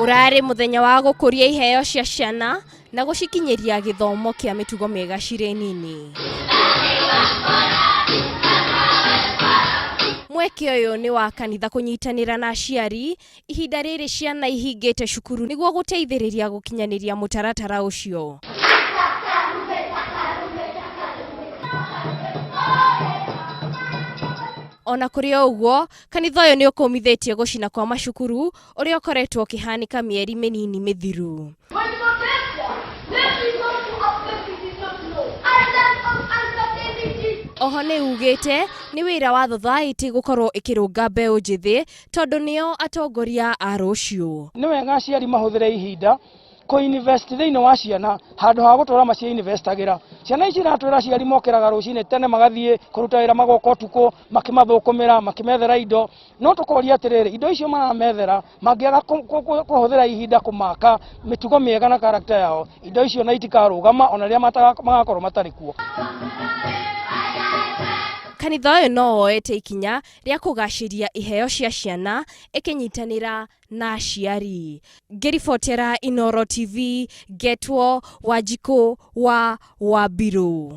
Ũrarĩ mũthenya wa gũkũria iheo cia ciana na gũcikinyĩria gĩthomo kĩa mĩtugo mĩega cirĩ nini. Mweke ũyũ nĩ wa kanitha kũnyitanĩra na aciari ihinda rĩrĩ ciana ihingĩte cukuru nĩguo gũteithĩrĩria gũkinyanĩria mũtaratara ũcio. Ona kũrĩ o ũguo, kanitha ũyũ nĩ ũkũmithĩtie gũcina kwa macukuru ũrĩa ũkoretwo ũkĩhanĩka mĩeri mĩnini mĩthiru. Oho nĩ ugĩte nĩ wĩra wa thothaitĩ gũkorwo ĩkĩrũnga mbeũ njĩthĩ tondũ nĩo atongoria a rũciũ. Nĩ wega aciari mahũthĩre ihinda kũ invest thĩinĩ wa ciana handũ ha gũtũra maci investagĩra. Ciana ici iratwĩra aciari mokĩraga rũcinĩ tene magathiĩ kũruta wĩra magoka ũtukũ makĩmathũkũmĩra makĩmethera indo, no tũkoria atĩrĩrĩ, indo icio maramethera mangĩaga kũhũthĩra ihinda kũmaka mĩtugo mĩega na character yao, indo icio na itikarũgama ona rĩrĩa magakorwo matarĩ kuo. Kanitha ũyũ no woete ikinya rĩa kũgacĩria iheo cia ciana ĩkĩnyitanĩra na aciari. Ngĩribotera Inooro TV, ngetwo Wanjikũ wa Wambirũ.